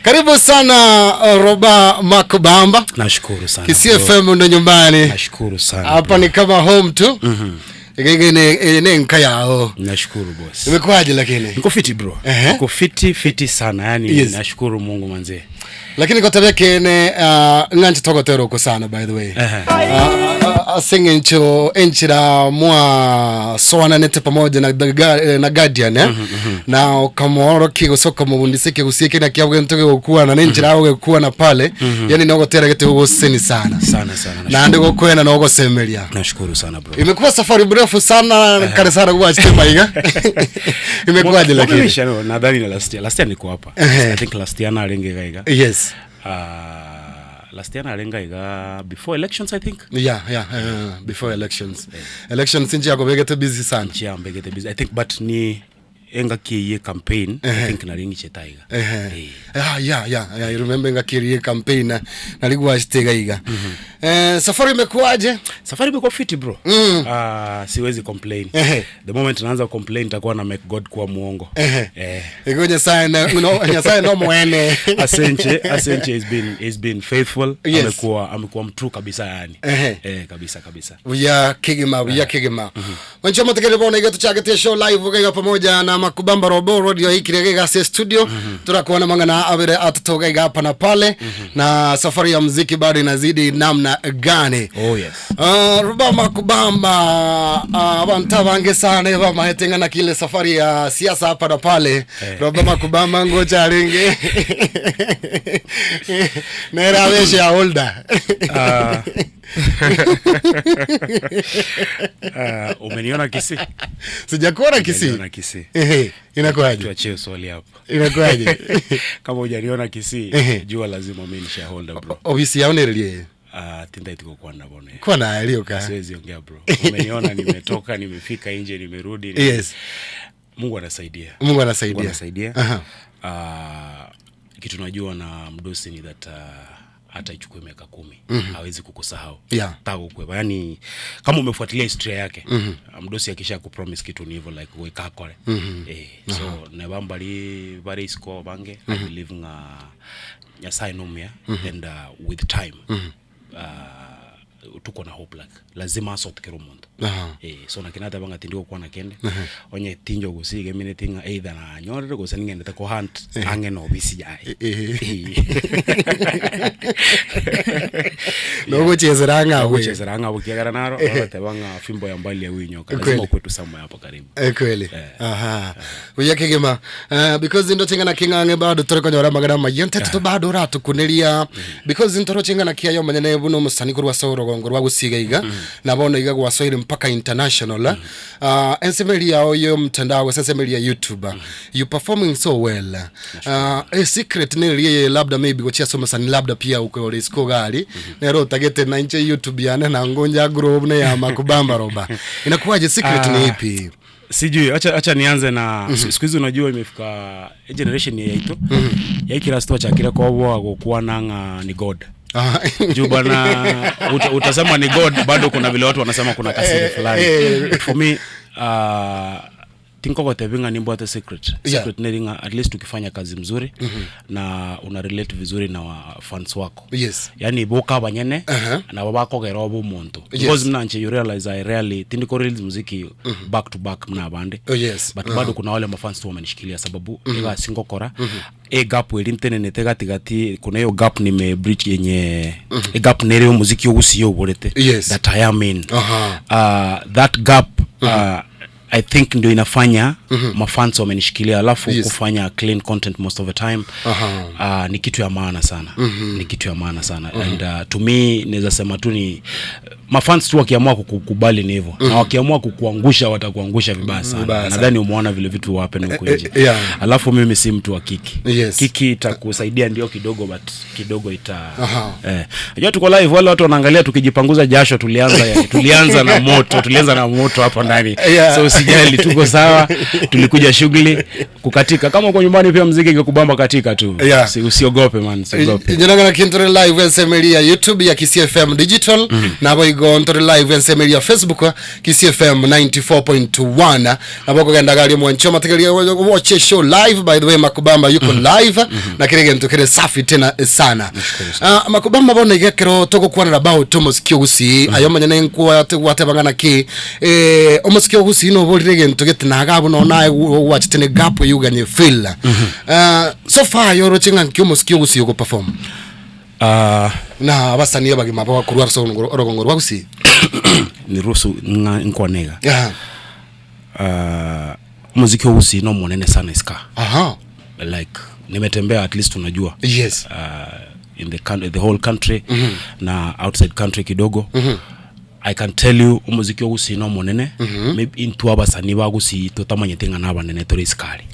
Karibu sana Roba Makubamba. Nashukuru sana. Kisii bro. FM ndo nyumbani. Nashukuru sana. Hapa bro. ni kama home tu. Igege ne ne nka yao. Nashukuru boss. Imekuwaje lakini? Niko fiti bro. Ehe. Niko fiti fiti sana. Yani Yes. nashukuru Mungu manze. Lakini kotabeke ne ng'anche togotera uko sana by the way. Ehe. Aseng'encho enchira mwa soananete pamoja na, the na Guardian eh? Na ukamworoki gucoka mubundisike gusieke na kiabwe ntoge gukwana na enchira ago gukwana pale yani nogotera gete gugoseni sana Sana sana. na ande gokwena nogosemeria Nashukuru sana bro. imekuwa safari mrefu sana kare sana kuwa maiga imekuwaje lakini Mwaka no, nadhani na last year. Last year niko hapa. Ehe. I think last year narenga gaiga. yes Last year narenga iga before elections I think. yeah before elections elections inji yakobegete busy sana Chiambegete busy. I think but ni enga kiye campaign I think naringi chetaiga. Ehe. Ah, yeah, yeah, yeah, I remember ngakirie campaign na nalikuwa ashitega iga. Eh, safari imekuwaje? Safari imekuwa fiti bro. Siwezi complain. Ehe. The moment naanza complain nitakuwa na make God kuwa muongo. Ehe. Eh. Iko Nyasaye na no, Nyasaye no mwene. Asenche, Asenche has been has been faithful. Yes. Amekuwa amekuwa mtrue kabisa yani. Ehe. Eh, kabisa kabisa. Buya kigima buya kigima. Wancho matekere bona iga tuchagete show live gaiga pamoja na Makubamba Robo Radio hiki giga se studio turakuona mangana abere atutoga iga hapa na pale na safari ya muziki bado inazidi namna gani? Oh yes. Ruba Makubamba abantu abange sana bamahetenga na kile safari ya siasa hapa na pale Eh. Roba Makubamba ngocha aringe nera abeshe ya holder Umeniona Kisii? sijakuona Kisii Umeniona Kisii. Ehe, inakuwaje Tuachie swali hapo. inakuwaje Kama hujaniona Kisii, Ehe. jua lazima mimi ni shareholder bro. obisi yaonererie Tinda itiko kwa na bone. kwana alioka Siwezi ongea bro. Umeniona nimetoka, nimefika nje, nimerudi. nime- yes Mungu anasaidia. Mungu Mungu anasaidia anasaidia. Aha. Kitu najua na mdosi ni that hata ichukue miaka 10 hawezi kukusahau. Yeah. Takukweba. Yani kama umefuatilia historia yake mdosi akisha kupromise kitu ni hivyo like wekakore. Eh, so nebambari bari score bange I believe nga Nyasaye nomia and with time tuko na hope like lazima asotkero omonto Aha. eh, so nakinata banga tindi gokwana kende onye tinjo gosiga emine tinga either nanyorere gose ning'endete ko hunt ang'e na obisi yaye nogochezera ng'awe gochezera ng'a bokiagera naro bagoteba ng'a fimbo ya mbali ya winyoka lazima Kweli. kwetu somewhere hapo karibu Eh, kweli aha buya kigima because ndo chingana king'ang'e bado tore konyora magana maye nteto bado uratukuneria because ntoro chingana kiayo manyene buno musani kurwa soro gongo rwa gusiga iga na bono iga gwasoire mpaka international ensemeli yao yo mtandao ensemeli ya YouTube you performing so well a secret ne labda maybe gochia soma sani labda pia uko ore siko gari nero utagete na nche YouTube yana na ngonja groove na ya Makubamba roba inakuwaje secret ni ipi sijui acha, acha nianze na siku hizi unajua imefika generation ya yaito yaikira sto chakira kwa gokwana ng'a ni god Juu bana utasema ni god bado kuna vile watu wanasema kuna kasiri fulani eh. But for me tinkogotevinga nimbwate secret Yeah. secret neringa at least ukifanya kazi mzuri na una relate vizuri na wa fans wako Yes. yani boka banyene Uh-huh. nabo bakogera obomonto Yes. because mnanche you realize I rarely tindiko release muziki back to back mna bande Oh, yes. but bado kuna wale mafans tu wamenishikilia sababu ega singokora e gap eri ntenenete gatigati kuna hiyo gap nime bridge yenye e gap nere muziki ogusiyo oborete Yes. that I am in Aha. That gap I think ndio inafanya mafans wamenishikilia alafu Yes. kufanya clean content most of the time Aha. Ni kitu ya maana sana ni kitu ya maana sana and to me naweza sema tu ni mafans tu wakiamua kukukubali ni hivyo na wakiamua kukuangusha watakuangusha vibaya sana Vibaya sana. nadhani umeona vile vitu wapen huku Eh, nje eh, yeah. alafu mimi si mtu wa kiki Yes. kiki itakusaidia ndio kidogo but kidogo ita Aha. najua tuko live wale watu wanaangalia tukijipanguza jasho tulianza yani, tulianza na moto tulianza na moto hapa ndani Yeah. so Usijali, tuko sawa. Tulikuja shughuli kukatika. Kama uko nyumbani pia mziki ikikubamba katika tu. Yeah. Usiogope man, usiogope. Nyenagana kintore live ensemeri ya YouTube ya Kisii FM Digital nabo igo ntore live ensemeri ya Facebook Kisii FM 94.1 nabo kugenda gari mwancho mategeria watch show live. By the way, Makubamba yuko live na kile gento kile safi tena sana. Makubamba bona igekero tugukwanira about omosikio gusii ayo manyene nkuwa gwatebangana ki omosikio gusii noborire gento getinaga abo nona gwachete ne gap yuganye feel. So far yoroche ng'a nki omosikio gusii ogoperform na abasani abagima bakorwa ase orogongo rwa gusii? Niruhusu nkwanega. Muziki wa Gusii no monene sana iska. Like nimetembea at least unajua. In the whole country na outside country kidogo. I can tell you umuziki wa Gusii no monene. Maybe into abasani ba Gusii totamanyete ng'a nabanene tore iskari.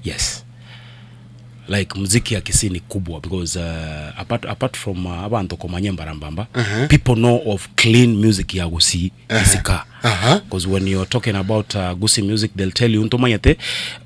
Yes. Like muziki ya Kisii ni kubwa because apart from abantu komanye mbarambamba, people know of clean music ya Gusii isika. Because when you're talking about Gusii music, they'll tell you ntumanyete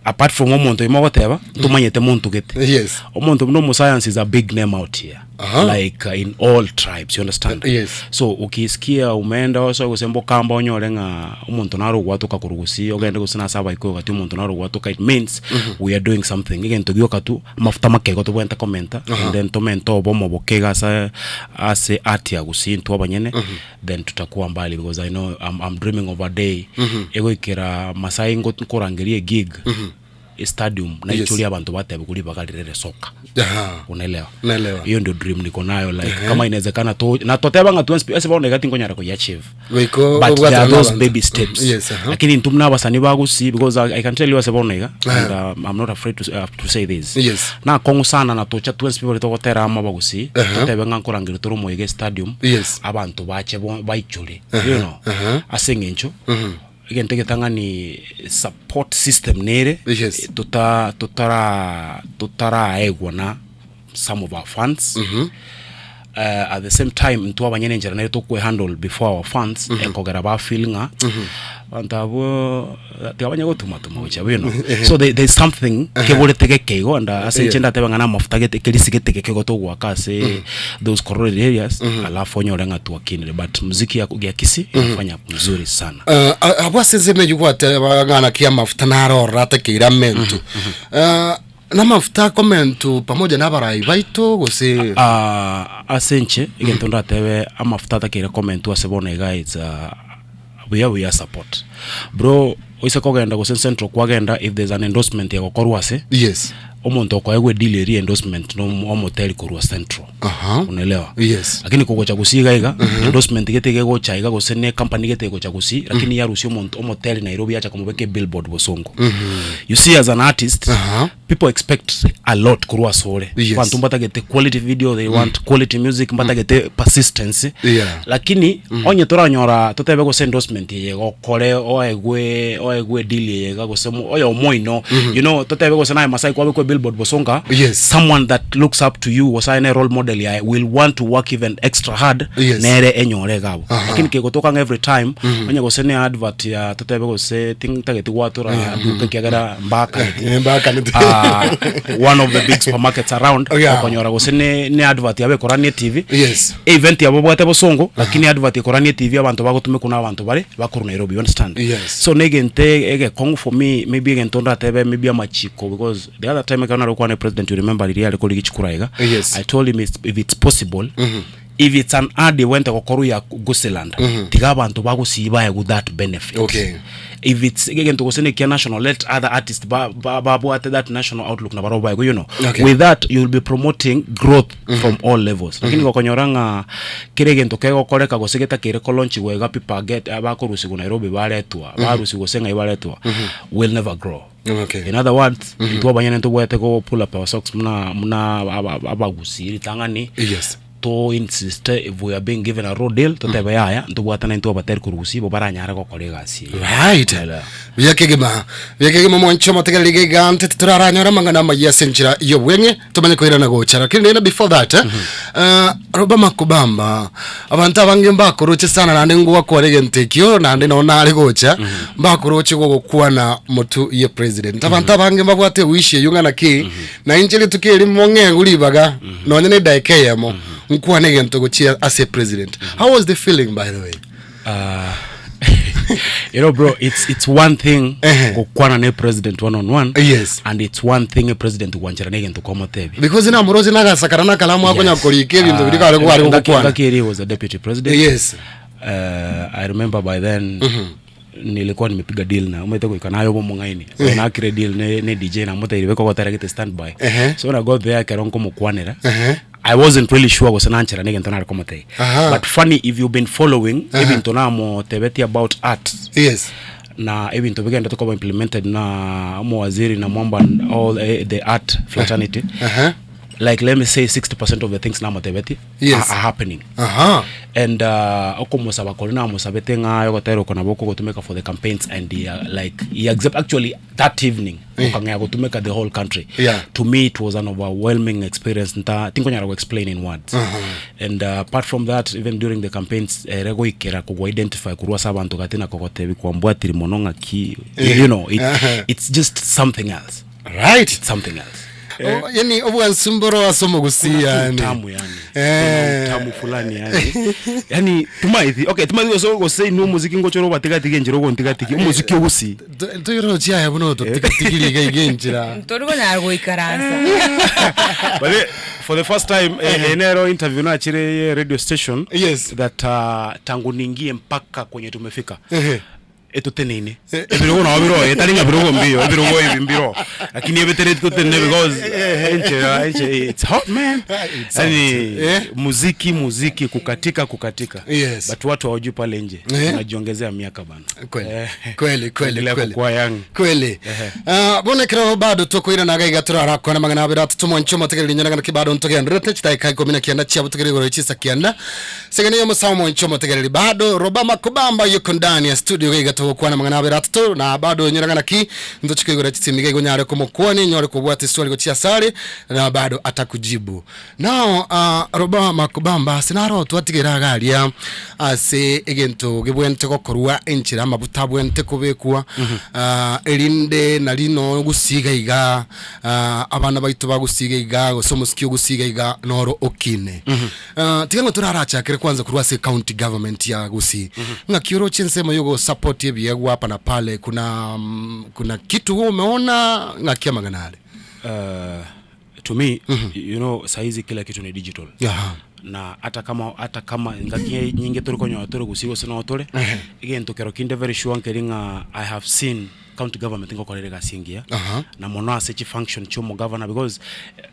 apart from omonto imogoteba ntumanyete muntu gete. Omonto no science is a big name out here. Like in all tribes, you understand? So ukisikia umeenda oso gusembo kamba onyore ng'a omonto naro gwatuka kurugusi ogende gusina saba iko gati omonto naro gwatuka, it means we are doing something. Egento gioka tu mafuta makego tubwente commenta and then tomento obomo bokega ase ase art ya Gusii ntu abanyene, then tutakuwa mbali because I know I'm dreaming of a day egoikera Masai nkorangerie gig stadium na ichuri abantu batebe kuri bakalirere soka. Unaelewa? Naelewa. Hiyo ndio dream niko nayo, like kama inawezekana tu na toteba nga tu ese baona gati ngonyara ko achieve. Goiko But there are obwatana those n'abantu. baby steps. Lakini ntumna abasani bagusi because I can tell you ase baona and I'm not afraid to say this. Na kongu sana na tocha twins people togotera ama bagusi totebe nga nkorangire toro moige stadium. Abantu bache baichuri, you know. Ase ngencho egento getang'ani support system nere tutaraegwa na some of our fans. At the same time ntu abanyene njera nere tukwe handle before our fans ekogera ba feeling bantu abo tigabanya gotuma tuma gocha, you know. So there's something keborete gekeigo and ase nche ndatebanga na mafuta gete kerisi gete gekeigo togwaka ase those corroded areas, alafu onyore ng'a twakinire, but muziki ya Kisii inafanya mzuri sana. Abo ase ensemo eywo gwatebang'ana kia mafuta narorora atekeire amentu. Na mafuta komentu pamoja na abarai baito gose? Ase nche egento ndatebe amafuta atakeire komentu ase bono iga, it's buya buya support bro oise kogenda gose central kwagenda, if there's an endorsement ya gokorwa ase omonto okoegwa deal eri endorsement no omoteri korwa central. Unaelewa? Yes. Lakini kogocha gusiga iga endorsement gete gegocha iga gose ne company gete gocha gusi, lakini yarusi omonto omoteri Nairobi acha komubeke billboard bosongo. You see, as an artist, people expect a lot korwa sore. Bantu mbatagete quality video, they want quality music, mbatagete persistence. Lakini onye toranyora totebe gose endorsement ye gokore oegwe deal ye gose oyo moino, you know, totebe gose naye Masai kwabe kwe billboard bosonga. Someone that looks up to you gose ane role model yae will want to work even extra hard nere enyore gabo. Lakini kegotoka every time onye gose ne advert ya totebe gose tingtageti gwatura duka kiagera mbaka Mbaka neti. One of the big supermarkets around, okonyora gose ne advert yabe koranie TV, event yabo bwate bosongo, lakini advert ikoranie TV abantu bagotume kuna abantu bare bakuru Nairobi, you understand? Yes. So negente egekong'u for me, maybe egento ndatebe maybe amachiko, because the other time ekero narokwana president, you remember riria are korigia chikura iga, I told him if it's possible, if it's an ad wente gokorwo ya Gusiland, tiga abantu bagusii baegwo that benefit. If it's egento gose nekia national, let other artists babwate that national outlook na baro baegwo, you know. With that you will be promoting growth from all levels. Lakini gokonyora ng'a kere egento kegokoreka gose getakere kolaunch gwega, people get abakorusigwa Nairobi baretwa barusigwa gose ng'ai baretwa, will never grow. In other words, intwe abanyene ntobwate go pull up our socks muna muna abagusii ritang'ani. To insist if we are being given a raw deal totebe yaya ntobwatane intwe abateri korwa gusii ibo baranyare gokora egasi eye. Right. Elewa. Buya kegima. Buya kegima mwanche omotegereri iga iga ntete toraranyore amang'ana amayia ase enchera y'obweng'e tomanye koirana gocha. Lakini rende before that eh, eh, Roba Makubamba abanto abange mbakoroche sana naende ngwakora egento ekio naende nonye nare gocha mbakoroche gogokwana motu ye president. Abanto abange mbabwate ewish eyio ng'a naki Na inche rituko erimo ng'egwe ribaga nonya ne edaika eyemo nkwane egento gochia ase president. How was the feeling by the way? Uh, you know bro it's, it's one thing Ehe. gokwana ne president one on one Yes. and it's one thing a president gwanchera ne egento kwamotebia Because namoroche nagasakara na kalamu akonya Yes. korika ebinto Ah, biria kare kware ngaki- gokwana. ngaki eri was a deputy president Yes. uh, i remember by then nilikuwa nimepiga deal na umete goika nayo bo mong'aini so nakire deal ne, ne dj namoteire beka ogotera gete standby Ehe. so when i got there ekero nkomokwanera Ehe. i wasn't really sure gose nanchera negento nare komotebia Aha. but funny if you've been following ebinto namotebetie about art Yes. na ebinto bigendete koba implemented na omowaziri na mwamba and all eh, the art fraternity Aha. like let me say 60% of the things namotebeti Yes. are, are happening Aha. and uh, okomosaba kori namosabete ng'a ogotera oko nabo kogotumeka for the campaigns and the, uh, like he accept actually that evening okang'ea gotumeka the whole country Yeah. to me it was an overwhelming experience nta tinkonyara go explain in words and uh, apart from that even during the campaigns ere goikera kogwa identify korwa ase abanto gati na kogotebi kwambwatiri mono ng'aki you know it, Uh-huh. it's just something else Right. something else O- Yani obwansumboro ase omogusi yani. utamu yani Eh. Kuna utamu fulani yani yani tumaithi okay tumaithi gose gose inu omuziki ngochora obatigatigi enchera ogontigatigi omuziki ogusi Toyorochi aya buna ototigatigiri iga iga enchera. Ntori konyara goikaransa. but eh, for the first time eh, eh, nero interview nachire ye radio station Yes. that uh, tangu niingie mpaka kwenye tumefika Ehe. etuteneine ebirogo nabo biro etari ng'a birogo mbiyo ebirogo ebi mbiro lakini ebetere tutenene because enchera enche it's hot man It's hot. yani Eh. muziki muziki kukatika kukatika Yes. but watu hawajui pale nje Eh. unajiongezea miaka bana Kweli. Eh. Kweli kweli Endelea kweli. kukua young Kweli. Ah, bono ekero bado tokoiranaga iga turarakwana magana abere atatu mwanche omotegereri nyora ng'a bado ntogendererete chidaeka ikomi na kianda chia botegereri igoro chisa kianda Segene yo musawo mwancho motegereri bado Robama Kubamba yuko ndani ya studio iga togokwana mang'ana abere atato na bado nyorang'ana ki ntochika igoro chitsimiga igo nyare komokwani nyore kobwata eswali gochia asare na bado atakujibu now uh, Robama Kubamba sinaro twatigera agaria ase egento gebwente gokorwa enchera amabuta abwente kobekwa uh, erinde nari no gusiga iga uh, abana baito bagusiga iga gose omosiki ogusiga iga noro okine Ah, tiga ng'a torarachakere kwanza korwa ase county government ya Gusii ng'aki oroche ensemo yogo support ebiegwa hapa na pale kuna mm, kuna kitu wewe umeona ng'aki amang'ana are uh, to me you know saizi kila kitu ni digital Aha. na hata kama hata kama ngaki nyinge turi konyora turi gusi gose no turi egento kero kinde very sure nkeri ng'a i have seen county government ngokorera egasi engiya Aha. na mono ase chifunction chia omogavana because eh,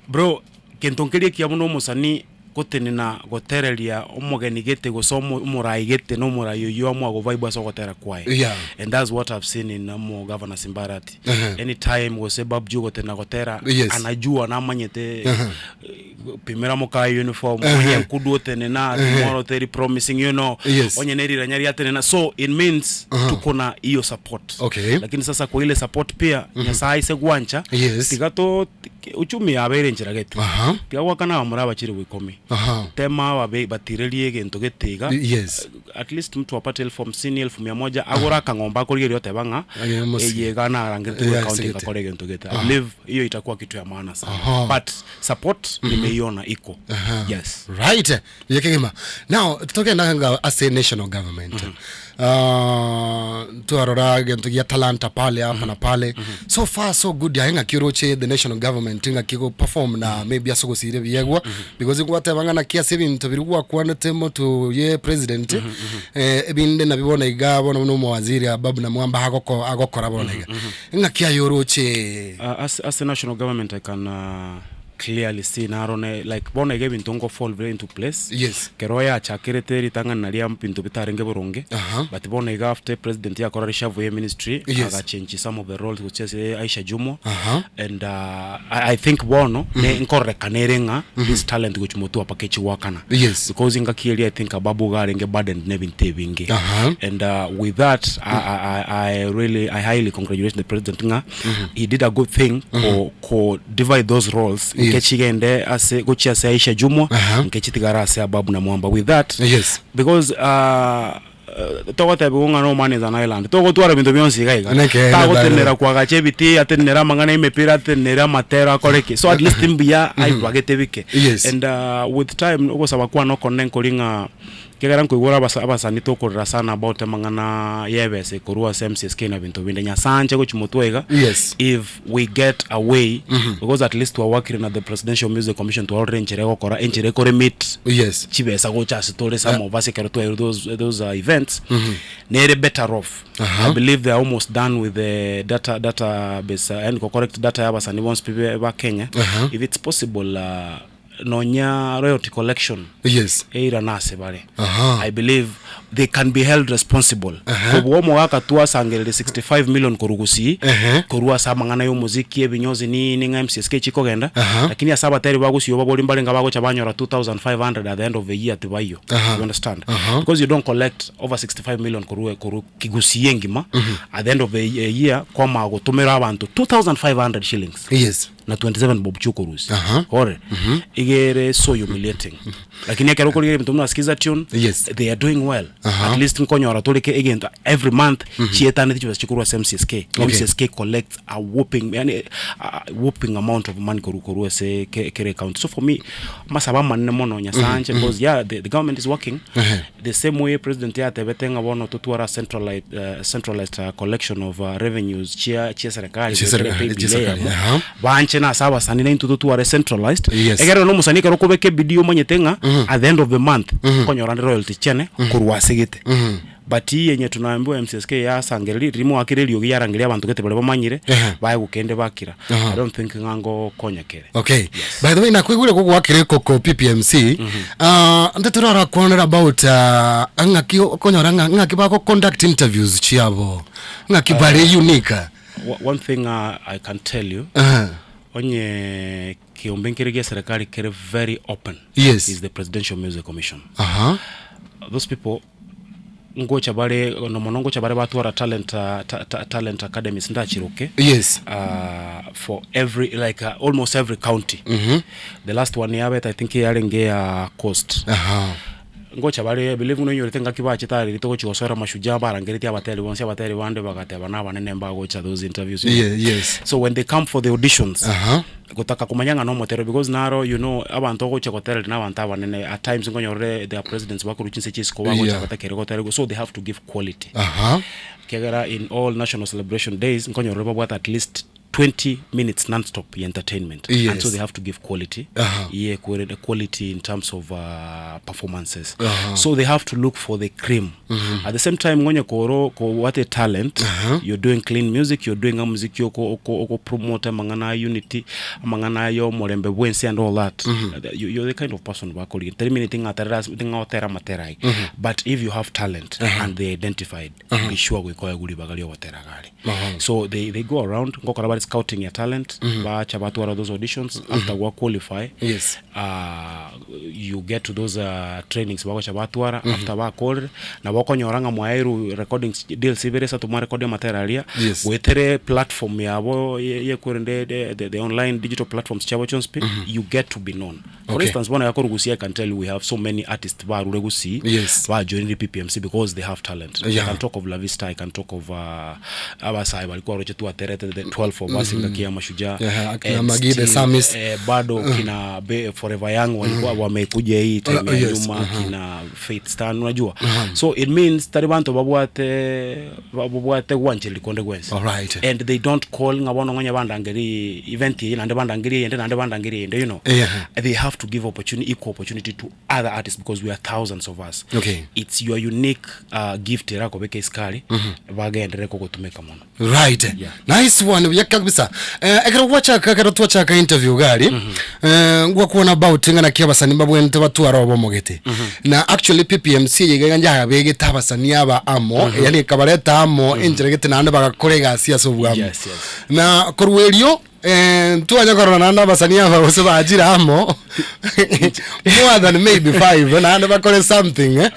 bro kento nkeria ekiya buna omosani gotenena gotereria omogeni gete gose omo- omorai gete na omorai oyio amwa govibe ase ogotera kwaye Yeah. and that's what i've seen in omo governor Simbarati Uh-huh. anytime gose Babji gotenena gotera Yes. anajua namanyete Uh-huh. pimera mokaye uniform Uh-huh. onye nkudu otenena tomorrow teri promising you know Yes. onye neriranya riatenena so it means Uh-huh. tuko na hiyo support Okay. lakini sasa kwa ile support pia nyasaye ase gwancha Yes. tiga to uchumi yabeire enchera gete Aha. tiga gwakana abamura abachire bwikomi Aha. tema babe batirerie egento gete iga Yes. at least mtu apate elfu hamsini elfu mia moja agora akang'omba akorigeria oteba ng'a Aye, mosi. eye iga narangerete Yeah, county sigete. igakora egento gete I believe hiyo itakuwa kitu ya maana sana Aha. but support nimeiona iko yes Right. Yekegema. Now togenda nga ase national government. Uh, twarora gento gia talanta pale hapa na pale. So far so good yae ng'aki oroche the national government ng'aki go perform na maybe ase ogosira ebiegwa because ngwateba ng'a naki ase ebinto biria gwakwanete moto ye president eh, ebinde nabio bono iga bono buna omowaziri Ababu Namwamba agoko agokora bono iga ng'aki aye oroche uh, as, as a national government i can uh, clearly see naro ne like bono iga ebinto nko fall bire into place. Yes. Kero yachakerete ritang'ani naria ebinto bitarenge boronge, Aha. but bono iga after president yakora reshuffle ye ministry, Yes. agachange some of the roles gochia ase Aisha Jumwa, Aha. and I, I think bono ne nkororekana ere ng'a this talent gochia motwe mpaka echigoakana. Yes. Because engaki eria I think Ababu iga arenge burdened na ebinto ebinge. Aha. And with that I, I, I, I really I highly congratulate the president ng'a he did a good thing ko, ko divide those roles Yes. nke chigende ase gochia ase Aisha Jumwa Aha. nke chitigare ase Ababu na Mwamba with that Yes. because togotebiwa ng'a no man is an island togotwara ebinto bionsi iga iga Nekeene tagotenera bado. kwagacha ebitii atenenere amang'ana emepira atenenere amatero akore ki so at least mbuya aibagete bike Yes. and with time ogosaba kwane okonene nkori ng'a Ekiagera nkoigwera abasa abasani tokorera sana about amang'ana y'ebesa ekorwa ase MCSK na binto binde. Nyasae anche gochia motwe iga, Yes. if we get a way, because at least twawakire na the Presidential Music Commission twarorire enchera egokora, enchera ekoremit Yes. chibesa gocha ase tore some of us ekero twairwe those, those events, nere better off. I believe they are almost done with the data database and go correct data ya abasani bonsi pi ba Kenya. If it's possible nonya royalty collection Yes. eira nase bare. Aha. I believe they can be held responsible. Kobua omogaka twasangerere 65 million korwa Gusii, Ehe. korwa ase amang'ana ya omoziki, ebinyozi nini ng'a MCSK chikogenda, Aha. lakini ase abateri ba Gusii obabori mbare ng'a bagocha banyora 2500 at the end of the year tibaiyo. Aha. You understand? Aha. Because you don't collect over 65 million korwa korwa Kigusii engima, at the end of the year kwamanya gotomera abanto 2500 shillings. Yes. Na 27 bob chiokorusia. Aha. Kore, iga ere so humiliating. Lakini ekero okorigereria ebinto buna Skiza Tune, Yes. they are doing well. Aha. At least nkonyora tore ke egento every month chietaneti chibesa chikorwa ase MCSK. Okay. MCSK collects a whopping, yani a whopping amount of money korwa korwa ase ke kere county. So for me, amasabo amanene mono Nyasaye anche because yeah, the government is working. Ehe. The same way president yatebete ng'a bono totware a centralized, centralized collection of revenues chia chia serikali Chia goetera serikali, pay chia bill serikali, eyemo, aha. banche na ase abasani na intwe totware centralized. Yes. Ekero na omosani ekero okobeka ebidii omanyete ng'a at the end of the month nkonyora nde royalty chiane korwa ase gete. But hii yenye tunaambiwa MCSK yasangereria riria mwakire eriogi yarangeria abanto gete baria bamanyire Ehe. baye gokende bakira. Aha. I don't think ng'a ngokonya kere. Okay. By the way nakoigure gogwakire koko PPMC. Ah nde torarakwanera about ah, ng'aki okonyora ng'a ng'aki bago conduct interviews chiabo. Ng'aki bare unique. One thing I can tell you, Aha. onye kiombe nkere gia serikali kere very open Yes. is the Presidential Music Commission. Aha. Those people ngocha bare no mono ngocha bare batwara talent ta, ta, talent academies ndachiroke Yes. For every like almost every county. The last one yabete I think yarenge ya coast. Aha. Ngocha bare I believe noinyorete ngaki bachete are rituko gochia gosoera mashujaa barangeretie abateri bonsi abateri bande bagateba na abanene mbagocha those interviews you know. Yeah, yes. So when they come for the auditions Aha. gotaka komanya ng'a nomotero because naro you know abanto ogocha gotereria na abanto abanene at times nkonyorore their presidents bakorwa chinse chia isiko bagocha Yeah. batakere goterigwa so they have to give quality. Aha. Ekiagera in all national celebration days nkonyorore babwate at least 20 minutes non-stop ya entertainment Yes. and so they have to give quality Aha. ye kwere- quality in terms of performances Aha. so they have to look for the cream at the same time ngonye koro ko what a talent you're doing clean music you're doing a music yoko oko oko promote amang'ana a unity amang'ana ayo omorembe bwensi and all that you, you're the kind of person bakorigia tari meaning ting'aterera ting'otera amatera ai but if you have talent and they identified be sure goika oegwe ribaga riogotera gare So they, they go around ngokora bare scouting ya talent bacha batwara those auditions after gwa qualify Yes. you get to those trainings bagocha batwara after bakorire nabo okonyora ng'a mwaeirwe recordings deals ibere isato mwarekodia amatera aria Yes. goetere platform yabo ye- yekorende the, the, the online digital platforms chiabo chionsi pi you get to be known for Okay. instance bono yakorwa Gusii I can tell you we have so many artists barure Gusii Yes. bajoinire PPMC because they have talent I Yeah. can talk of La Vista I can talk of abasae baria kwaroche twaterete the 12 of us ngaki ya mashujaa Yeah, akina And Magide still, Samis. eh, bado kina Be, Forever Young walikuwa wamekuja hii time ya Yes, nyuma kina Faith Stan unajua so it means tari banto babwate babwate gwancheri konde gwensi Alright. and they don't call ng'a bono ng'onye bandangeri event eye naende bandangeri eyende naende bandangeri eyende you know Yeah. they have to give opportunity equal opportunity to other artists because we are thousands of us Okay. it's your unique gift erakobeka isikari bagenderere kogotumeka mono Right. Yeah. Nice one. Buya kabisa. Kabisa. Eh, ekero gwachaka ekero twachaka interview gari eh, ngwakwana about ng'a naki abasani mbabwenerete batware obomogete na actually PPMC eye iga yabegete abasani aba amo yani ekabareta amo enchera gete naende bagakora egasi ase obwamo Yes, yes. na korwa erio eh, ntwanya korora naende abasani aba gose bachire amo more than maybe five naende bakore something eh,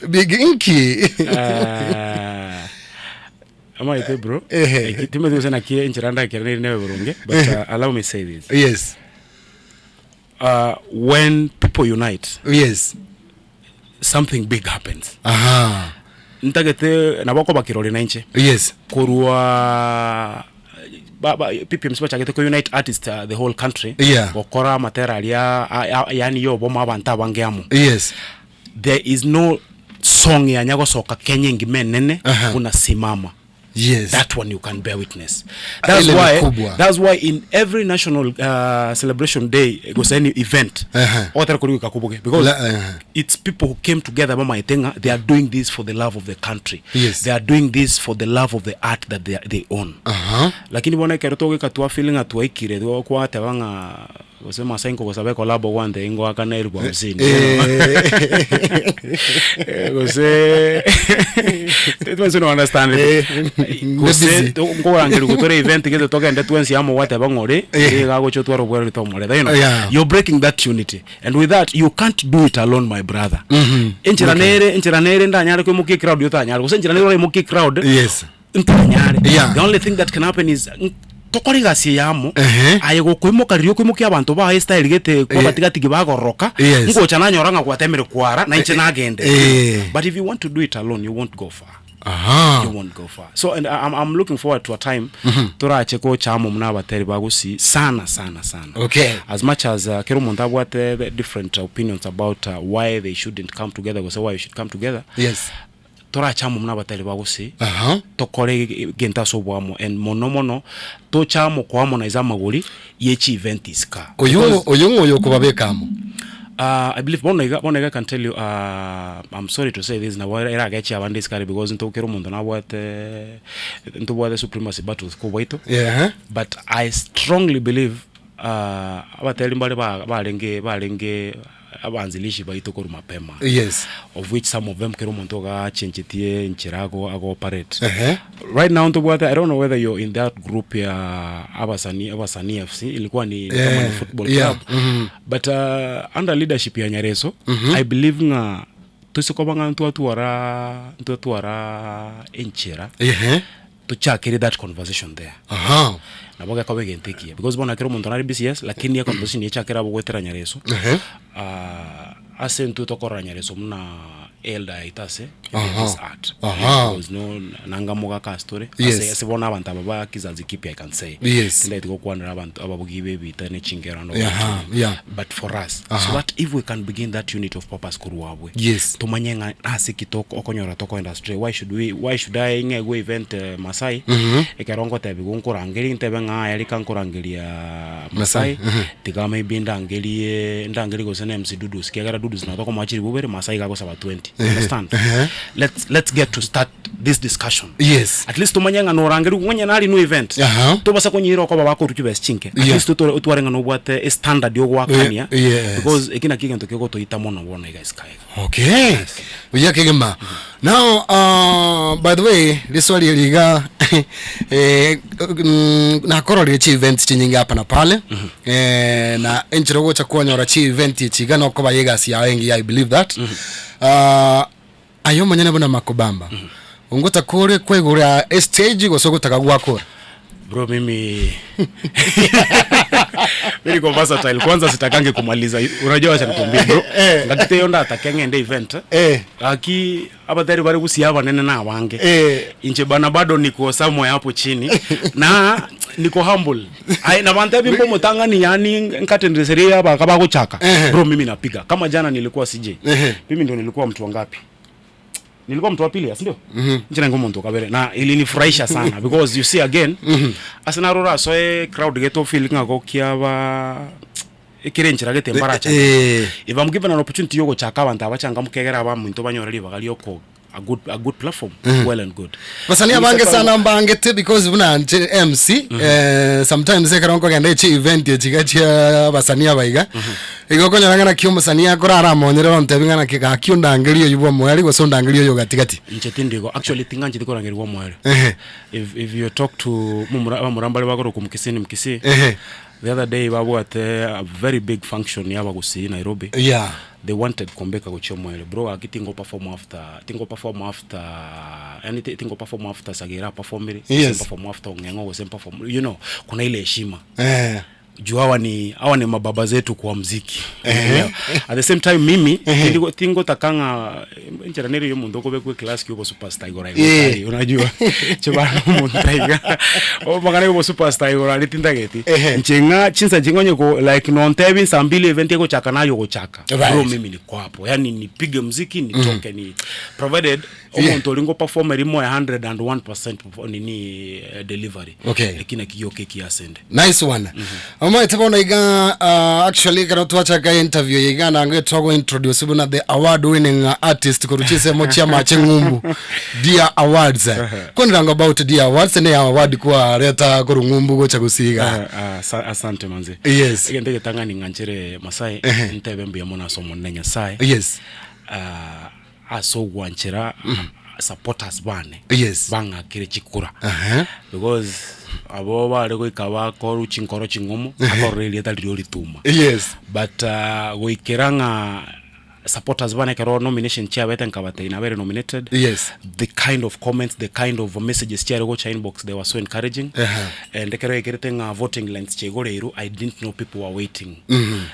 big inki Ah, Amaete bro, Ehe. eki timanyeti gose naki enchera ndakeraneri nebe boronge, but uh, allow me say this. Yes. When people unite, Yes. something big happens. Aha. Ntagete nabo okoba kirori na inche. Yes. Korwa ba, ba, PPMC bachagete ko unite artists uh, the whole country Yeah. gokora amatera aria a- a- yani yobomo abanto abange amo Yes. There is no song yanya gosoka Kenya engima enene Aha. buna Simama. Yes. That one you can bear witness. That's Ile ni why kubwa. that's why in every national celebration day gose any event Aha. ogotera kori goika koboge because La- aha. it's people who came together bamaete ng'a they are doing this for the love of the country. Yes. They are doing this for the love of the art that they own. Aha. Lakini bono ekero togoika twa feel ng'a twaikire twateba ng'a Gose Masai nkogosaba ekolabo gwante ingoakana elfu hamsini. Eh. Gose twensi no understand. Eh, Gose busy. nkorangeria gotore event gete togende twensi amo gwateba ng'a ore Eh. iga agocha otware obwereri tomoreta you know. Yeah. You're breaking that unity and with that you can't do it alone my brother. Mhm. Enchera nere enchera nere ndanyare koimokia ecrowd otanyare gose enchera nere oraimokie ecrowd Yes. ntanyare. Yeah. The only thing that can happen is Tokore egasi eye amo, Ehe. aye gokoimoka riria okoimokia abanto bao estyle gete kwabatiga-tigi bagororoka, Yes. ngocha nanyora ng'a gwatemire kwara, na inche nagende. Eh. But if you want to do it alone, you won't go far. Aha. You won't go far. So and I, I'm, I'm looking forward to a time torache gocha amo muna abateri ba Gusii sana sana sana. Okay. As much as kera omonto abwate the different opinions about why they shouldn't come together gose why we should come together. Yes. Torache amo buna abatari ba gose, Aha. tokore egento ase oboamo and mono mono toche amo koharmonize amagori ye chi event isika. Oyo Because oyo ng'o oyo okobabeka amo? I believe bono iga bono iga I can tell you I'm sorry to say this nabo erageche abande isiko aria because nto kera omonto nabwate ntobwate supremacy battles kobwaito Ehe. but I strongly believe abateri mbare ba barenge barenge abanzilishi baito korwa mapema Yes. of which some of them kera omonto iga achenchetie enchera ago ago operate Ehe. right now ntobwate i don't know whether you're in that group ya abasani abasani fc ilikuwa ni kama ni Eh, football yeah, club but under leadership ya nyareso i believe ng'a tose koba ng'a ntwatwara ntwatwara enchera Ehe. tochakere that conversation there Aha. Nabo gekoba egento ekiya because bono ekero omonto nare busy yes lakini econversation echakere abwo goetera Nyareso Ehe. ase intwe tokorora Nyareso buna elder yaito ase Aha. this art Aha. because no nanga mogaka ase tore Yes. ase ase bono abanto aba ba kizazi kipya I can say Yes. tindaeti gokwanera abanto ababugi ba ebita ne chingero and all Aha, that. yeah. but for us Aha. so that if we can begin that unit of purpose korwa abwe Yes. tomanye ng'a ase ki tok okonyora tokoenda astray why should we why should I ng'egwe event eh, Masai ekero ngotebiwa nkorangeria ntebe ng'a aya rika nkorangeria Masai tiga maybe ndangerie ndangerie gose na MC Dudus kiagera Dudus nabo tokomoa chiribu ibere Masai iga agosaba 20 understand let's let's get to start this discussion Yes. at least tomanye ng'a norangerigwe ng'a onye nari no event Aha. tobasa konyira okoba bakorwa chibesa chinke at Yeah. least otware otware ng'a nobwate estandard yogoakania Eh, yes. because eki naki egento kegotoita mono bono iga isiko iga Okay. Buya kegima. Now, by the way, riswali eri iga eh, nakororire chi events chinyinge hapa na pale eh, na enchera ogocha kwanyora chi event echi iga nokoba ya egasi yao engiya I believe that aye omonyene buna Makobamba ongotaka ore kwaigora estage gose ogotaka gwakora? Bro mimi mi niko versatile kwanza sitakangi kumaliza unajua wacha nikwambie bro Eh. ngakite yo ndatake ng'ende event Eh. gaki abatari bari gusia abanene na abange Eh. inche bana bado niko somewhere hapo chini na niko humble Ai, na bantu ebimbo mutang'ani yani nkatendereseria abaka bagochaka Eh. bro mimi napiga kama jana nilikuwa CJ Eh. mimi ndio nilikuwa mtu wangapi nilikuwa mtu wa pili si ndio mm-hmm. nche omonto kabere na ilinifurahisha sana because you see again mm -hmm. ase narora asoe crowd geto feel ng'a gokiaba ekere enchera gete mbaracha Eh. if I'm given an opportunity yogochaka abanto abachangamke egere abaminto banyore ribaga rioko a good, a good platform well and good. Basani abange sana mbangete because buna nche MC eh, sometimes ekero nkogenda echi event echi iga chia abasani aba iga igo okonyora ng'a naki omosani akorara amonyerere ontebi ng'a naki gaki ondangerie oywo bwa omoerio gose ondangerie oyo gatigati. Inche tindigo actually ting'ancheti korangerigwa omoerio. Ehe. If, if you talk to momura abamura mbare bakorokwa mkisii ni mkisii Ehe. The other day babwate a very big function ya abagusii Nairobi. Yeah. They wanted kombeka gochia omoerio bro gaki tingo perform after tingo perform after yani tingo perform after Sagera aperformire Yes. gose perform after Ong'eng'o gose perform you know kuna ile heshima Eh. juu hawa ni hawa ni mababa zetu kwa mziki Unaelewa? at the same time mimi tingo tingo takanga enchera nere yo omonto okobekwa eclass kia obosuperstar igoro igo Eh. tari, unajua chibana omonto iga omang'ana ya obosuperstar igoro aria tintageti Ehe. inche ng'a chinsa chinga onye ko like nontebi nsa mbili event egochaka naye ogochaka Right. bro mimi niko hapo yani nipige mziki nitoke ni provided omonto oria ngoperform erimo 101% nini eh, delivery Okay. lakini akigioka ekiasende Nice one. Omanyete bono iga uh, actually ekero twachaka interview eye iga nango twago introduce buna the award winning artist korwa chinsemo chia amache ng'umbu Dear Awards. Kwanera about Dear Awards ne award kwareta korwa ng'umbu gocha gosiga. Ah, ah, asante manze Yes. egento egetang'ani ng'anchere masai ntebe mbuya mono ase omonene nyasaye Yes. Ah, ase ogwanchera supporters bane Yes. bang'akire chikura Aha. because abo bare goika bakoru chinkoro ching'omo akorora erieta riria orituma Yes. but uh, goikera ng'a supporters bane ekero nomination chiabete nkabatebia nabere nominated Yes. the kind of comments the kind of messages chiare gocha inbox they were so encouraging Aha. and ekero ekerete ng'a voting lines chiaigoreirwe i didn't know people were waiting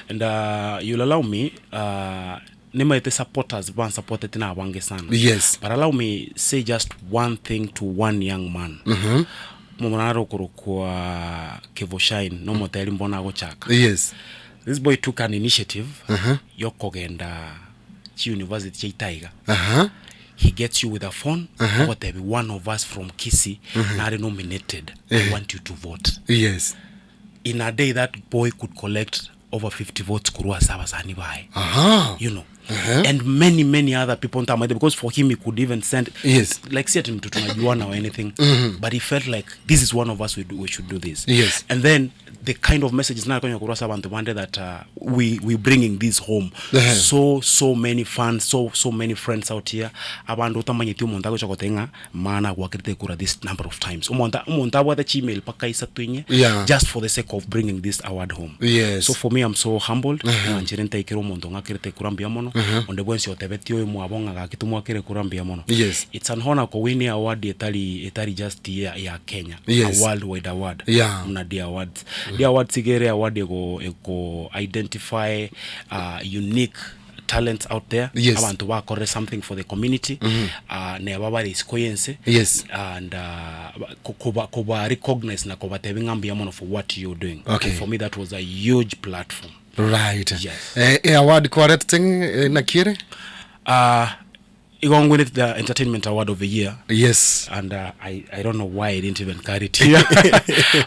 and uh, you'll allow me uh, Nimaete supporters bansupportete na abange sana. Yes. But allow me say just one thing to one young man. Omomura nare okorokwa Kevo Shine nomoteri mbono agochaka. Yes. This boy took an initiative yokogenda chi university chiaito aiga. Aha. He gets you with a phone ogotebi one of us from Kisii nare nominated. I want you to vote. Yes. In a day that boy could collect over 50 votes korwa ase abasani baye. Aha. You know. And many many other people ntamanyete because for him he could even send Yes. like si ati mtu tunajuana or anything but he felt like this is one of us we, do, we should do this Yes. and then the kind of messages nakonya korwa ase abanto bande that uh, we we bringing this home Uh-huh. so so many fans so so many friends out here abanto otamanyeti omonto agocha goteba ng'a Maana agwakerete ekura this number of times. Omonto omonto abwate chiemail mpaka isato inye Yeah. just for the sake of bringing this award home. Yes. So for me I'm so humbled ng'a nchere ntaikere omonto ng'akerete ekura mbuya mono onde bwensi otebetie oyo mwabo ng'a gaki tomwakere ekura mbuya mono. Yes. It's an honor kowin award etari etari just ya, ya Kenya Yes. a worldwide award Yeah. muna D Awards. D Awards iga ere award ego ego identify uh, unique talents out there Yes. abanto bakorire something for the community uh, neba bare isiko y'ense Yes. and uh, koba, koba recognize na kobatebi ng'a mbuya mono for what you're doing Okay. and for me that was a huge platform Right. Yes. Eh, eh, award kwarete eh, naki ere? uh, igo ngwinete the entertainment award of the year Yes. and uh, I, I don't know why I didn't even carry it here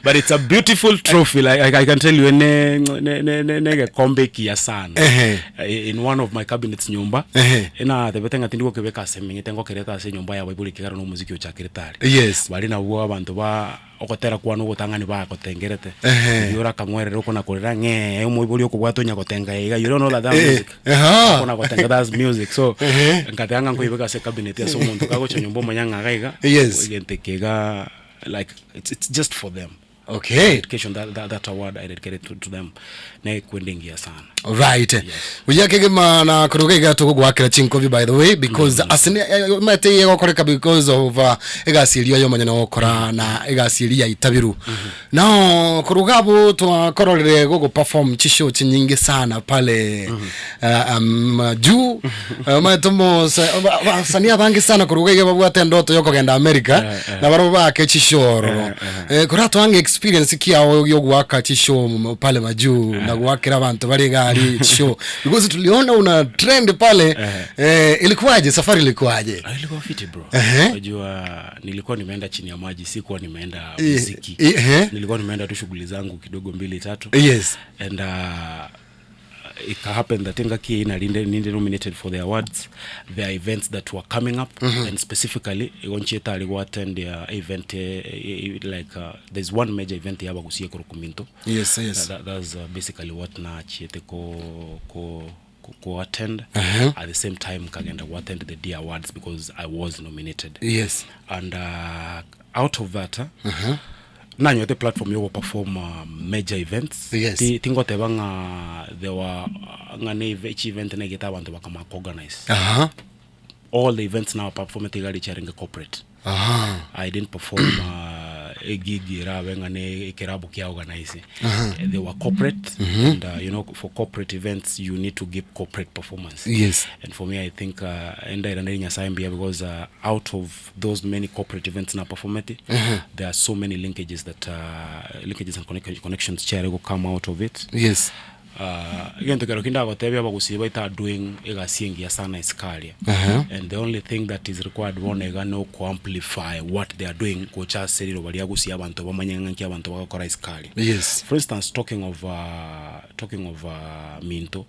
but it's a beautiful trophy like I, I can tell you ne ne ne ne negekombe ekiya sana Ehe. Eh, in one of my cabinets nyomba Ehe. enatebete ng'a tindi gokebeka ase emeng'ete ngokerete ase enyomba ya baibori ekegera na omoziki ochakirete are Yes. bari nabwo abanto ba Ogotera kwane ogotang'ani bagotengerete. Ehe. Oyio ore akang'werera okona korera ng'ee omoibori okobwata onya gotenga iga you don't know that that Eh, music. aha. Okona gotenga that's music. So Ehe. nkateba ng'a nkoyebeka ase ecabinet ase omonto kagocha nyomba omanya ng'a iga iga Yes. egento eke iga like it's, it's just for them. Okay. Dedication that, that, that award I dedicated to, to them. Nekwenda engiya sana. Right. Buya kegima na koruga iga togogwakera chinkobi by the way because ase ne- eh, omanyete iga egokoreka because of uh, egasi eria yomonyene ogokora na egasi eria yaitabiru. Now koruga abwo twakororire gogo perform chishow chinyinge sana pale uh, um, juu omanyete omose abasanii abange sana koruga iga babwate endoto yokogenda America na barabwo baake chishow ororo. Eh, koratwange experience ki yao yogoaka chishow pale majuu na goakera abanto bare iga aria chishow because tuliona una trend pale eh, ilikuwaje safari ilikuwaje? Ah, ilikuwa fiti bro. Ehe. Unajua nilikuwa nimeenda chini ya maji, sikuwa nimeenda Eh, muziki. eh, Nilikuwa nimeenda tu shughuli zangu kidogo mbili tatu. Yes. And It happened that engaki eyio narinde ninde nominated for the awards, there are events that were coming up and specifically igo nchiete aria go attend event like there's one major event ya abagusia ekorokwa Minto. Yes, yes. That, that's basically what nachiete ko ko ko attend. At the same time nkagenda go attend the D awards because I was nominated. Yes. And out of that Nanyorete platform ya ogoperform major events. Yes. Ti- tingoteba ng'a there were ng'a ne eve- each event negete abanto bakamanya koorganize. Aha. All the events now performete iga richiarenge corporate. Aha. I didn't perform egig erabe ng'a ne ekerabu kia organize. They were corporate and you know for corporate events you need to give corporate performance. Yes. And for me I think endairaneria Nyasaye mbuya because out of those many corporate events na performete there are so many linkages that linkages and connections chiare go come out of it. Yes. Egento kero ki ndagotebia abagusii baito are doing egasi engiya sana isiko aria and the only thing that is required bono iga no ko amplify what they are doing gocha ase riroba ria gusii abanto bamanye ng'a nki abanto bagokora isiko aria. Yes. For instance talking of talking of Minto,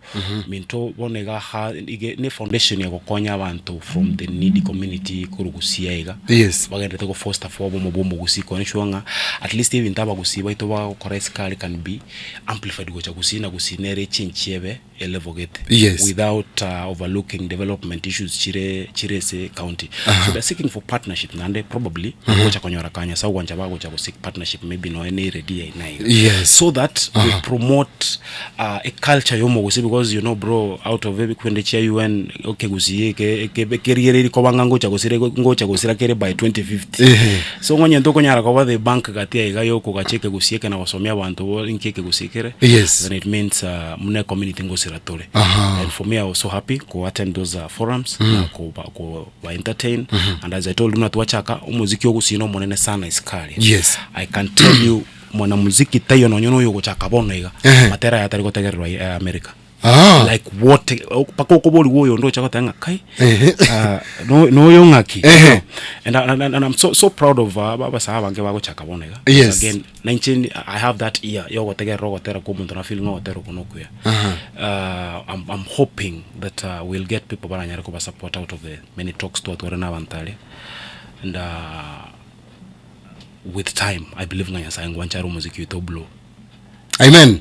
Minto bono iga ha ige ne foundation ya gokonya abanto from the needy community korwa gusii iga. Yes. Bagenderete go foster for obomo bwa omogusii koenekia ng'a at least ebinto abagusii baito bagokora isiko aria can be amplified gocha gusii na gusii nere echange ebe elevel gete. Yes. Without overlooking development issues chire chire ase county. So they're seeking for partnership naende probably gocha konyora kanya ase ogwancha bagocha go seek partnership maybe nonya ne eredio eye na iga. Yes. So that we promote a culture ya omogusii because you know bro out of ebikwende chia UN ekegusii eke eke ekerigereiri koba ng'a ngocha gosira ngocha gosira kere by 2050. Ehe. So ng'a onye ntokonyara koba the bank gati aiga ya okogacha ekegusii eke na gosomia abanto bo inki ekegusii kere, Yes. then it means buna ecommunity ngosira tore. Aha. And for me I was so happy ko attend those forums na koba koba entertain and as I told you buna twachaka omoziki ogusii na omonene sana isiko aria. Yes. I can tell you mwanamuziki taiyo nonye na oyo ogochaka bono iga, Ehe. matera aye atari gotegererwa America. Ah. Like what mpaka okoborigwa oyonde ocha goteba ng'a kai Ehe. ah, no- noyo ng'aki Ehe. And, and, and, and I'm so, so proud of abasae abange bagochaka bono iga. Yes. Again, na inche I have that ear ya ogotegerera ogotera kwa omonto na feel ng'a ogotera oko nokuya. I'm, I'm hoping that we'll get people baranyare koba support out of the many talks twatware na abanto aria and with time I believe ng'a Nyasaye ngwancha are omoziki oito oblow. Amen.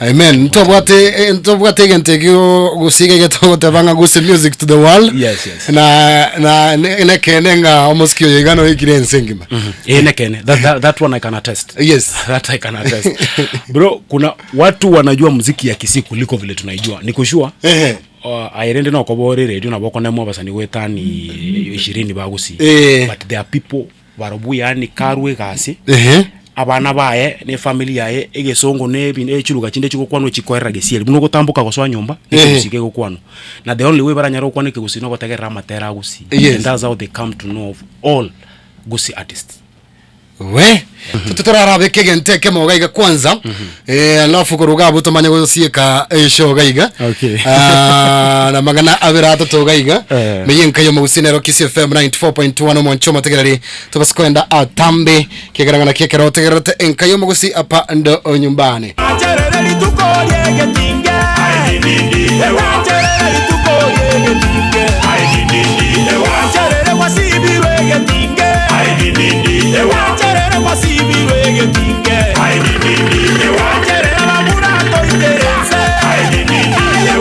Amen. Ntobwate eh, ntobwate egento ekio gose iga getogoteba ng'a gose music to the world. Yes, yes. Na na ne- nekene ng'a omosiki oyo iga noikire ense engima. Eh, nekene that, that, that one I can attest. Yes. That I can attest. Bro, kuna watu wanajua muziki ya Kisii kuliko vile tunaijua. Niko sure. Ehe. Aye rende nokoba ore radio nabo okonemwa abasani goetani ishirini ba Gusii. Eh. But there are people Barobwo yaani karwe egasi, Ehe. abana baye, na efamiri yaye, egesongo na ebi na chiluga chinde chigokwanwa chikoerera gesieri. Buna ogotamboka gosoa nyomba, na Ehe. ekegusii kegokwanwa. Na the only way baranyare gokwana ekegusii na ogotegerera amatera a Gusii. Yes. And that's how they come to know of all Gusii artists. We totwe torarabeke egento ekemo iga iga kwanza eh, alafu korwa iga abwo tomanye gosieka eshow iga iga Okay. Ah, na mang'ana abere atato iga iga Eh. meye enka y'omogusii nero Kisii FM 94.1 omonche omotegereri tobase koenda atambe kiagera ng'a naki ekero otegererete enka y'omogusii apa ndo nyumbani. Nacherere rituko ri'egetinge, Nacherere rituko ri'egetinge, Nacherere gwasibirwe egetinge, Nacherere gwasibirwe egetinge, Nacherere abamura toitere nse,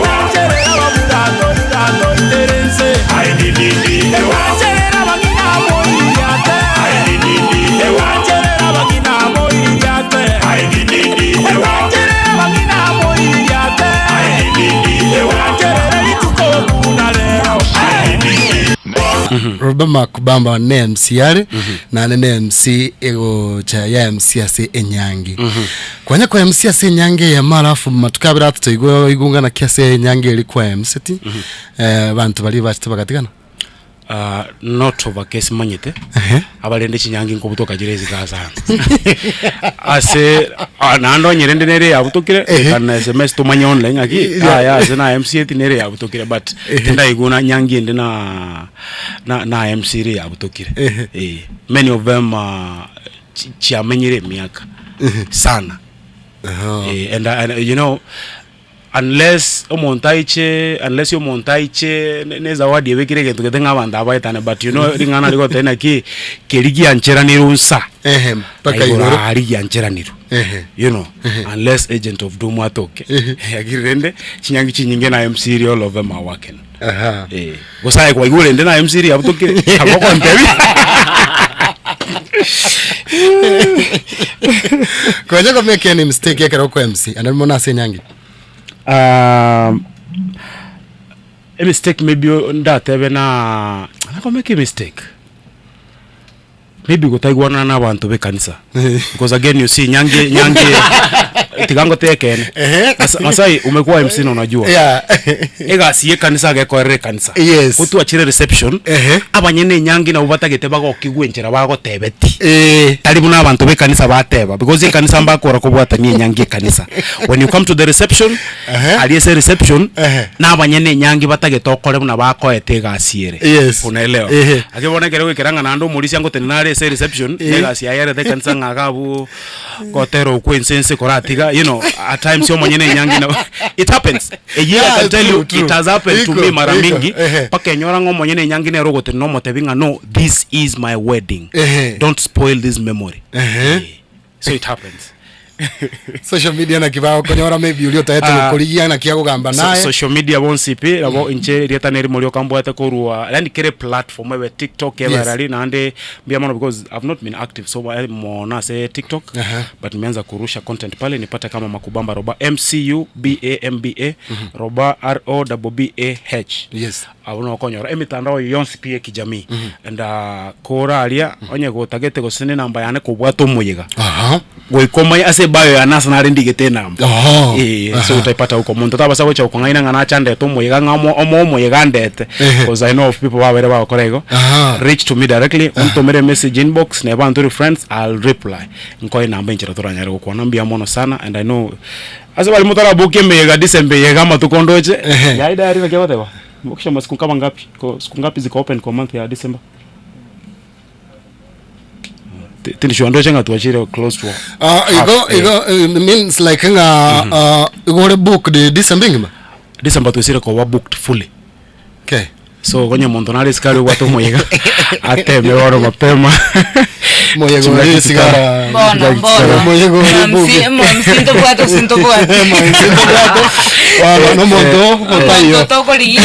Nacherere abamura toita toitere nse, Nacherere abang'ina moiriate, Nacherere abang'ina moiriate, Nacherere abang'ina moiriate, Nacherere rituko buna rero. Obama Kubamba ne MC are naende ne MC egocha ya MC ase enyangi kwanya kwa MC ase enyangi eyemo alafu matuko abere atato igo igunga naki ase enyangi eri kwa MC ti eh, banto baria bachete bagatigana Ah, not of a case manyete abarende chinyangi nkobutoka chire isiko sana ase ah, naende onye rende nere yabutokire Ehe. kana sms tomanye online ng'aki aya ase na MC eti nere yabutokire but tindaigwa na nyangi ende na na na MC ere yabutokire Ehe. eh many of them ah, chi- chiamenyire emiaka sana eh, and, and you know. Unless omonto aiche, unless omonto aiche ne nezawadi ebekire egento gete ng'a abanto aba baetane but you know ring'ana rigoteba naki, keria giancheranirwe nsa, Ehe, mpaka na igoro igoro. aria giancheranirwe, Ehe. you know, unless agent of doom atoke. Lakini rende, chinyangi chinyinge na MC ria all of them are working. Aha. Eh, gose aye kwaigure rende na MC ria abutokire, nabo ogontebia. Konya ko make any mistake ekero oko MC ande mono ase enyangi. Um, a mistake maybe o- ndatebe na nako make a mistake maybe gotaigwanana na abanto b'ekanisa because again you see nyangi nyangi tiga ngotebe ekeene Ehe. Masa- Masai umekuwa MC na unajua Yeah. egasi y'ekanisa agekorera ekanisa Yes. gotwachire reception Ehe. abanyene enyangi nabo batagete bagokigwa enchera bagotebeti Eh. tari buna abanto b'ekanisa bateba because ekanisa mbakora kobwatania enyangi ekanisa when you come to the reception Ehe. aria ase reception Ehe. na abanyene enyangi batagete okore buna bakoete egasi ere Yes. unaelewa Ehe. ake bono ekero goikera ng'a naende omorisia ngotenena are ase reception Eh. na egasi yaye erete ekanisa ng'a iga abwo gotera okwo ense ense koratiga you know at times omonyene enyangi nabo it happens eyio I Yeah, can tell true, you true. it has happened to Iko, me mara iko, mingi ehe. mpaka enyora ng'a omonyene enyangi nere ogotenena omotebi ng'a no this is my wedding Ehe. don't spoil this memory Ehe. Eh, so it happens Social media naki bagokonyora maybe oria otaete Ah. gokorigia naki agogamba So, naye. social media bonsi pi nabo inche rieta nerimo rioka mbwate korwa yaani kere platform ebe tiktok ebe Yes. rari naende mbuya mono because I've not been active so eh, mono ase tiktok Aha. but nimeanza kurusha content pale nipate kama makubamba roba mcu b a m b a roba r o b b a h Yes. Abwo nokonyora emitandao yonsi pi ekijamii and uh, kora aria onye gotagete gose ne enamba yane kobwata omoyega Aha. goika omanye ase ebio yane ase nare ndigete enamba Oho. Eh, so Aha. utaipata huko omonto tabasa gocha gokong'aina ng'a nache andete omoyega ng'a omo omo omoyega andete Ehe. because I know of people babere bagokora igo Aha. reach to me directly ontomere emessage inbox neba ntore friends I'll reply nkoe enamba enchera toranyare gokwana mbuya mono sana and I know ase baria motarabokia emeyega December eye iga amatuko ndoche Ehe. yaye diary naki ogoteba Mbokisha masiku kama ngapi ko siku ngapi ziko open kwa month ya December Ti- tindi sure ndoche ng'a twachire close to Ah, igo half, eh. igo eh, means like ng'a ah, igo ore booked December engima. December twesire koba booked fully Okay. so konye omonto nare esikari obwate omoyega ateme bono mapema Moyega Chingaki ore chitara- esigara. Bono, chingaki bono. chitara. Moyega ore Mamsi- booked. mamsi ntobwate gose ntobwate. Waba nomonto otaiyo. Omonto tokorigia.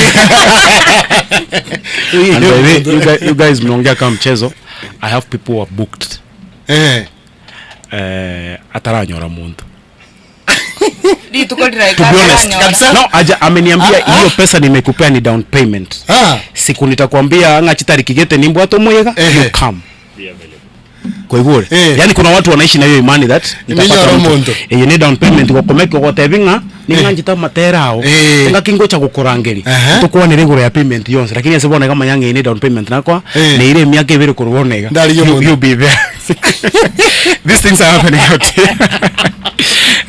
And by the way, you guys, you guys mnaongea kama mchezo i have people who are booked Eh. eh, ataranyora muntu Rituko riraika to be honest ataranyora. Kabisa. no aja ameniambia hiyo pesa nimekupea ni down payment Ah. siku nitakwambia ng'a chitariki gete nimbwate omoyega Ehe. you come kwaigure Eh. yani kuna watu wanaishi na hiyo imani that nitapata Ninyore mtu. omonto. Eye ni down payment gokomeka ogotebi ng'a ning'anchete amatera ao Eh. engaki ngocha gokorangeria Aha. tokwanere igoro ya payment yonsi lakini ase bono iga manya ng'a eye ni down payment nakwa Eh. neire emiaka ebere korwa bono iga Ndarigia You- omonto. you'll be there these things are happening out here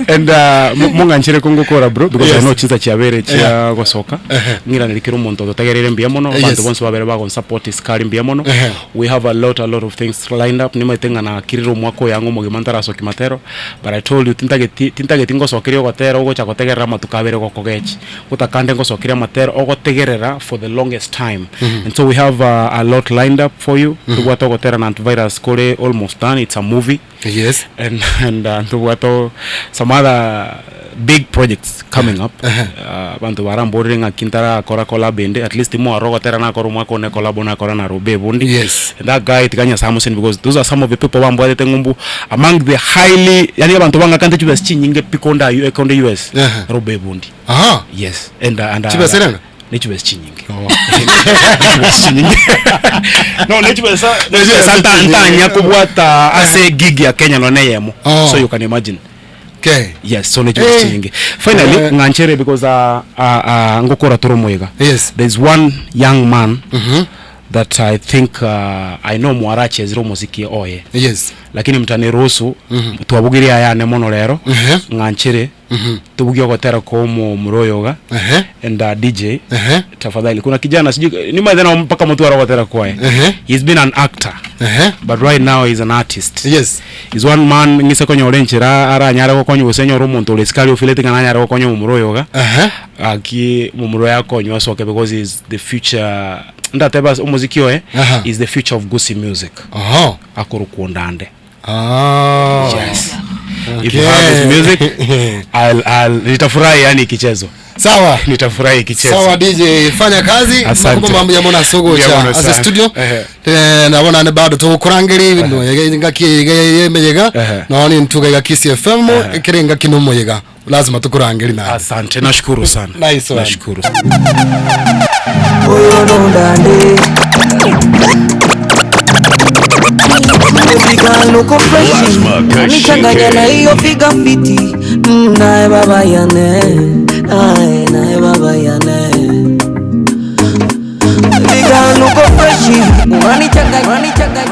and uh, mo- mong'anchere kongokora bro because Yes. I know chinsa chiabere chia Yeah. gosoka Ehe. ng'iraneri kera omonto ototegereire mbuya mono Yes. abanto bonsi babere bagonsupport isikari mbuya mono Ehe. we have a lot a lot of things lined up nimaete ng'a nakirire omwaka oyo ang'e omogima ntarasokia matero but I told you tintageti tintageti ngosokeria ogotera ogocha gotegerera amatuko abere gokogechi gotakande ngosokeria amatero ogotegerera for the longest time and so we have uh, a lot lined up for you tobwate ogotera na antivirus kore almost done it's a movie Yes. and and uh, ntobwate some other big projects coming up uh, abanto baramborire ng'aki ntarakora collab ende at least mwaro ogotera nakora omwaka one collab nakora na Robe Bundi Yes. and that guy tiga Nyasaye amosesenire because those are some of the people bambwatete ng'umbu among the highly yani abanto bang'akante chibesa chinyinge pi konda konde US Aha. Robe Bundi Aha. yes and uh, and uh, Chibesa eranga? ne chibesa chinyinge Chibesa chinyinge no ne chibesa ne chibesa nta- ntanya kobwata ase gig ya Kenya nonye eyemo Oh. so you can imagine Okay. yes so ne chibesa Eh. chinyinge finally Eh. ng'anchere because uh, uh, uh, ngokora tore omoiga Yes. there's one young man Mhm. That I think I know mwarachezire omosiki oye. Yes. Lakini mtaniruhusu twabugirie ayane mono rero Ehe. ng'anchere tubugie ogotera kwa omomura oyo iga Ehe. and DJ Ehe. tafadhali kuna kijana sijui nimaete nabo mpaka motware ogotera kwaye Ehe. he's been an actor Ehe. but right now he's an artist Yes. He's one man ng'ise konyora enchera aranyare gokonya gose nyore omonto ore isiko aria ofilete ng'a nanyare gokonya omomura oyo iga Ehe. Gaki momura oyo akonywa asoke because he's the future ndatebe ase omoziki oye Aha. is the future of Gusii music Oho. akorokwa Ondande. Ah. Yes. If you have his music I'll, I'll, nitafurahi yani ikichezwa Sawa. nitafurahi ikichezwa. Sawa DJ, fanya kazi. Asante. Makumba mambo ya mona sogo Mbuya cha mono as a sana. studio. Ehe. Eh, nabona ne bado tukurangeri no yega ngaki yega yemeyega. Ehe. Naoni ntuga ya Kiss FM ekirenga kinomo yega. Lazima tukurangeri na. Asante, nashukuru sana. Nice one. Nashukuru. Oyo nondande Figa nuko freshi Lazima Nichanganya na kashike. hiyo figa fiti Nae baba yane Ae nae baba yane Figa nuko freshi Unanichanganya unanichanganya.